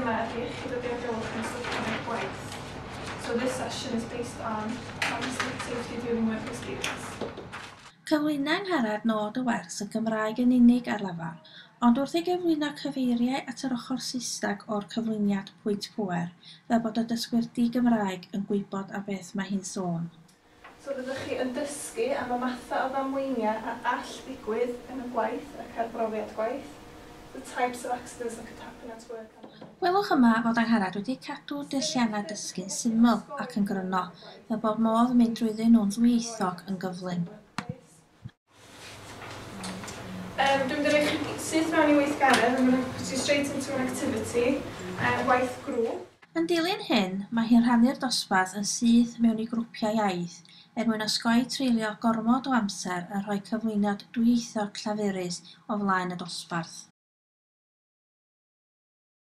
yma ydy iechyd a diogelwch yn ystod profiad gwaith. So this session is based on health and safety during work experience. Cyflwyna Angharad nod y wers yn Gymraeg yn unig ar lafar, ond wrth ei gyflwyno cyfeiriai at yr ochr Saesneg o'r cyflwyniad pwynt pŵer, fel bod y dysgwyr di-Gymraeg yn gwybod am beth mae hi'n sôn. So fyddwch chi yn dysgu am y mathau o ddamweiniau a all ddigwydd yn y gwaith ac ar brofiad gwaith. The types of accidents that could happen at work. Gwelwch yma fod Angharad wedi cadw deilliannau dysgu'n syml ac yn gryno, fel bod modd mynd drwyddyn nhw'n ddwyieithog yn gyflym. Dwi'n mynd i roi chi syth mewn i weithgaredd. I'm going to put you straight into an activity, gwaith grŵp. Yn dilyn hyn, mae hi'n rhannu'r dosbarth yn syth mewn i grwpiau iaith er mwyn osgoi treulio gormod o amser yn rhoi cyflwyniad dwyieithog llafurus o flaen y dosbarth.